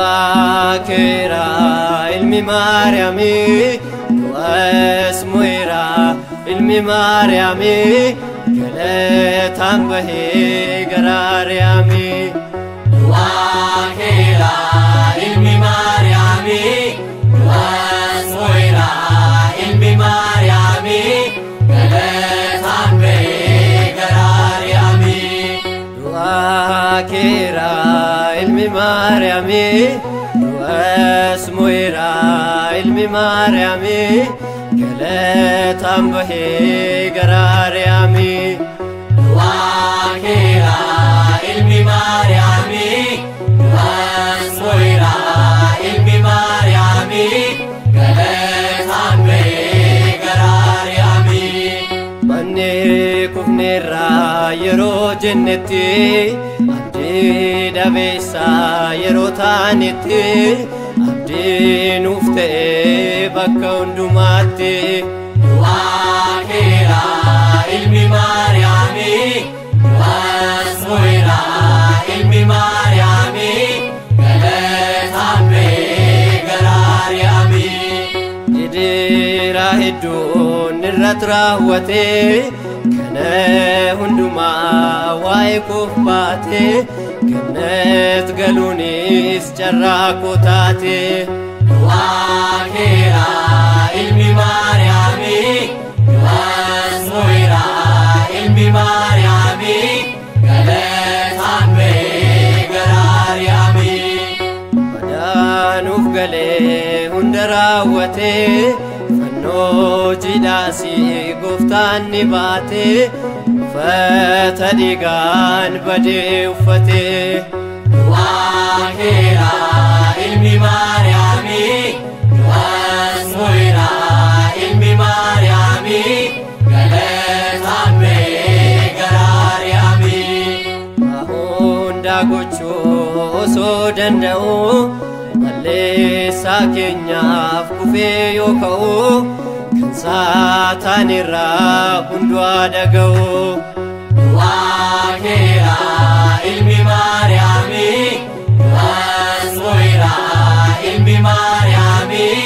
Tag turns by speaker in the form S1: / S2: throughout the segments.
S1: Du'aa keera ilmi Maariyaamii, du'as mo'eera ilmi Maariyaamii, galataan bahee gara Ariyaamii.
S2: Du'aa keera ilmi Maariyaamii, du'as mo'eera ilmi Maariyaamii, galataan bahee gara Ariyaamii.
S1: Du'aa keera ilmi Maariyaamii, du'as mo'eera ilmi Maariyaamii, galataan bahee gara Ariyaamii.
S2: Du'aa keera ilmi Maariyaamii, du'as mo'eera ilmi Maariyaamii, galataan bahee gara Ariyaamii.
S1: Manni kufneerraa yeroo jennetti, abdii dhabeessaa yeroo taanetti, abdii nuuf ta'e bakka hundumaatti.
S2: Du'aa keera ilmi Maariyaamii, du'as mo'eera ilmi Maariyaamii, galataan bahee gara Ariyaamii.
S1: Didira hedduun irratti raawwate, kana hundumaa waa'ee koof baate, gannat galuunis carraa koo taate.
S2: Du'aa keera ilmi Maariyaamii, du'as mo'eera ilmi Maariyaamii, galataan bahee gara Ariyaamii.
S1: Madaanuuf galee hunda raawwate, fannoo jidhaasii gooftaan ni baate, uffata dhiigaan badee uffate.
S2: Du'aa keera ilmi Maariyaamii, du'as mo'eera ilmi Maariyaamii, galataan bahee gara Ariyaamii.
S1: Waa hundaa gochuu osoo danda'u, balleessaa keenyaaf kufee yoo ka'u, kan saataan irraa hundumaa dhaga'u.
S2: Du'aa keera ilmi Maariyaamii, du'as mo'eera ilmi Maariyaamii,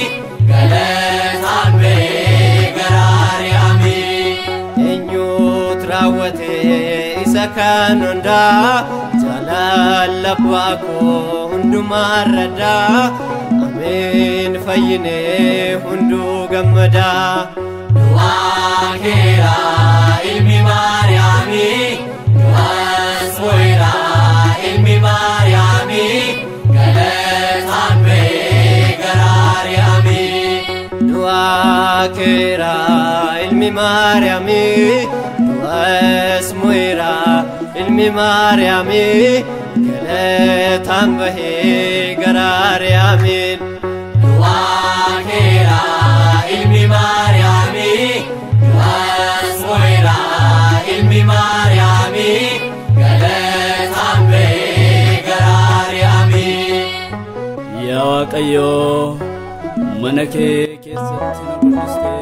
S2: galataan bahee gara Ariyaamii.
S1: Eenyutu raawwate isa kan hundaa? Jaalala abbaa koo hundumaa irraddaa. Ameen, fayyinee hunduu gammadaa.
S2: Du'aa keera ilmi Maariyaamii, du'as mo'eera ilmi Maariyaamii, galataan bahee gara Ariyaamii.
S1: Du'aa keera ilmi Maariyaamii, du'as mo'eera ilmi Maariyaamii, galataan bahee gara Ariyaamii.
S2: Du'aa keera ilmi Maariyaamii, du'as mo'eera ilmi Maariyaamii, galataan bahee gara Ariyaamii.
S3: Yaa Waaqayyoo, mana kee keessatti nu guddistee